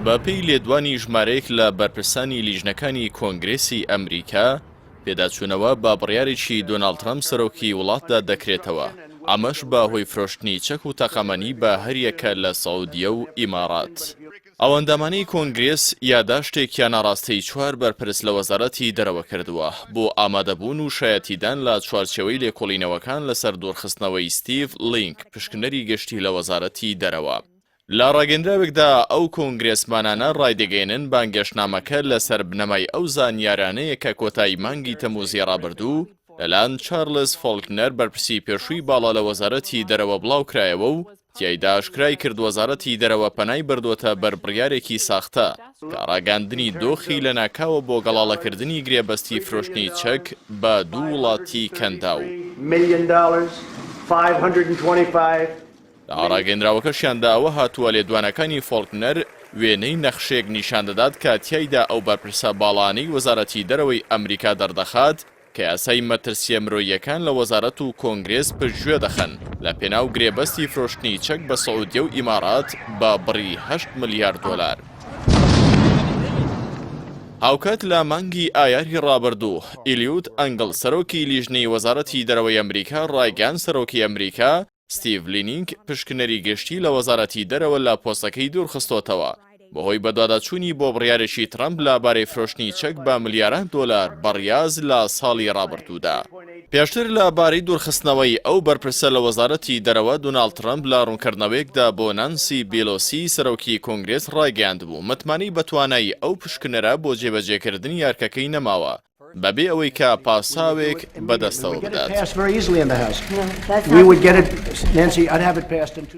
بەپێی لێدوانی ژمارەیەک لە بەرپرسانی لیژنەکانی کۆنگرێسی ئەمریکا، پێداچوونەوە بە بڕیارێکی دۆناڵد ترەمپ سەرۆکی وڵاتدا دەکرێتەوە، ئەمەش بە هۆی فرۆشتنی چەک و تەقەمەنی بە هەریەکە لە سعودیە و ئیماڕات. ئەو ئەندامانەی کۆنگرێس یاداشتێکیان ئاڕاستەی چوار بەرپرس لە وەزارەتی دەرەوە کردووە بۆ ئامادەبوون و شایەتیدان لە چوارچێوەی لێکۆڵینەوەکان لەسەر دوورخستنەوەی ستیڤ لینک پشکنەری گشتی لە وەزارەتی دەرەوە. لە ڕاگەندراوێکدا ئەو کۆنگرێسمانانە ڕایدەگەیەنن بانگێشتنامەکە لەسەر بنەمای ئەو زانیارانەیە کە کۆتایی مانگی تەمووزی ڕابردوو لەلایەن چارلز فۆڵکنەر بەرپرسی پێشووی باڵا لە وەزارەتی دەرەوە بڵاوکرایەوە و تیایدا ئاشکرای کرد وەزارەتی دەرەوە پەنای بردووەتە بەر بڕیارێکی ساختە کە ڕاگەیاندنی دۆخی لەناکاوە بۆ گەڵاڵەکردنی گرێبەستی فرۆشتنی چەک بە دوو وڵاتی کەنداو. لە ڕاگەیەندراوەکەشیاندا ئەوە هاتووە لێدوانەکانی فۆڵکنەر وێنەی نەخشەیەک نیشان دەدات کە تیایدا ئەو بەرپرسە باڵانەی وەزارەتی دەرەوەی ئەمریکا دەردەخات کە یاسای مەترسییە مرۆییەکان لە وەزارەت و کۆنگرێس پشتگوێ دەخەن لە پێناو گرێبەستی فرۆشتنی چەک بە سعودیە و ئیمارات بە بڕی هەشت ملیار دۆلار. هاوکات لە مانگی ئایاری ڕابردوو، ئیلیوت ئەنگڵ سەرۆکی لیژنەی وەزارەتی دەرەوەی ئەمریکا ڕایگەیاند سەرۆکی ئەمریکا ستیڤ لینینگ پشکنەری گشتی لە وەزارەتی دەرەوە لە پۆستەکەی دوورخستۆتەوە بەهۆی بەدواداچوونی بۆ بڕیارێکی ترەمپ لە بارەی فرۆشتنی چەک بە ملیاران دۆلار بە ڕیاز لە ساڵی ڕابردوودا. پێشتر لە بارەی دوورخستنەوەی ئەو بەرپرسە لە وەزارەتی دەرەوە دۆناڵد ترەمپ لە ڕوونکردنەوەیەکدا بۆ نانسی بیلۆسی سەرۆکی کۆنگرێس ڕایگەیاندبوو متمانەی بە توانای ئەو پشکنەرە بۆ جێبەجێکردنی ئەرکەکەی نەماوە بەبێ ئەوەی کە پاساوێک بەدەستەوە بدات.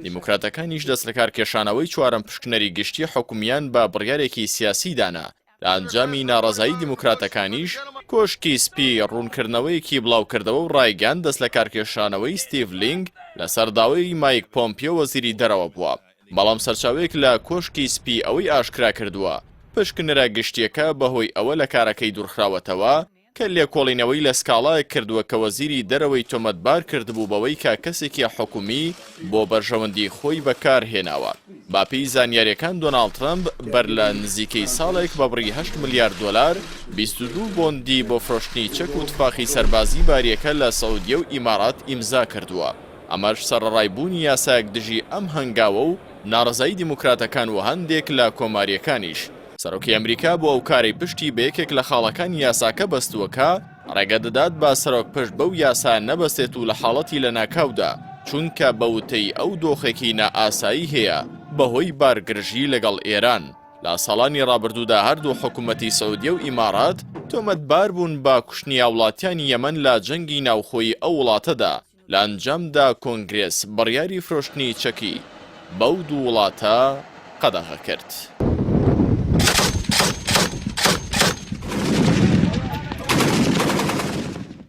دیموکراتەکانیش دەستلەکارکێشانەوەی چوارەم پشکنەری گشتی حکومییان بە بڕیارێکی سیاسی دانا، لە ئەنجامی ناڕەزایی دیموکراتەکانیش کۆشکی سپی ڕوونکردنەوەیەکی بڵاوکردەوە و ڕایگەیاند دەستلەکارکێشانەوەی ستیڤ لینگ لەسەر داوای مایک پۆمپیۆ وەزیری دەرەوە بووە. بەڵام سەرچاوەیەک لە کۆشکی سپی ئەوەی ئاشکرا کردووە، پشکنەرە گشتییەکە بەهۆی ئەوە لە کارەکەی دوورخراوەتەوە کە لێکۆڵینەوەی لە سکاڵایەک کردووە کە وەزیری دەرەوەی تۆمەتبار کردبوو بەوەی کە کەسێکی حکومی بۆ بەرژەوەندی خۆی بەکارهێناوە. بەپێی زانیارییەکان دۆناڵد ترەمپ بەر لە نزیکەی ساڵێک بە بڕی هەشت ملیار دۆلار 22 بۆندی بۆ فرۆشتنی چەک و تفاقی سەربازی باریەکە لە سعودیە و ئیمارات ئیمزا کردووە. ئەمەش سەرەڕای بوونی یاسایەک دژی ئەم هەنگاوە و ناڕەزایی دیموکراتەکان و هەندێک لە کۆمارییەکانیش. سەرۆکی ئەمریکا بۆ ئەو کارەی پشتی بە یەکێک لە خاڵەکانی یاساکە بەستووە کە ڕێگە دەدات بە سەرۆک پشت بەو یاسایە نەبەستێت و لە حاڵەتی لەناکاودا، چونکە بە وتەی ئەو دۆخێکی نائاسایی هەیە بەهۆی بارگرژی لەگەڵ ئێران. لە ساڵانی ڕابردوودا هەردوو حکومەتی سعودیە و ئیمارات تۆمەتبار بوون بە کوشتنی هاوڵاتیانی یەمەن لە جەنگی ناوخۆیی ئەو وڵاتەدا، لە ئەنجامدا کۆنگرێس بڕیاری فرۆشتنی چەکی بەو دوو وڵاتە قەدەغە کرد.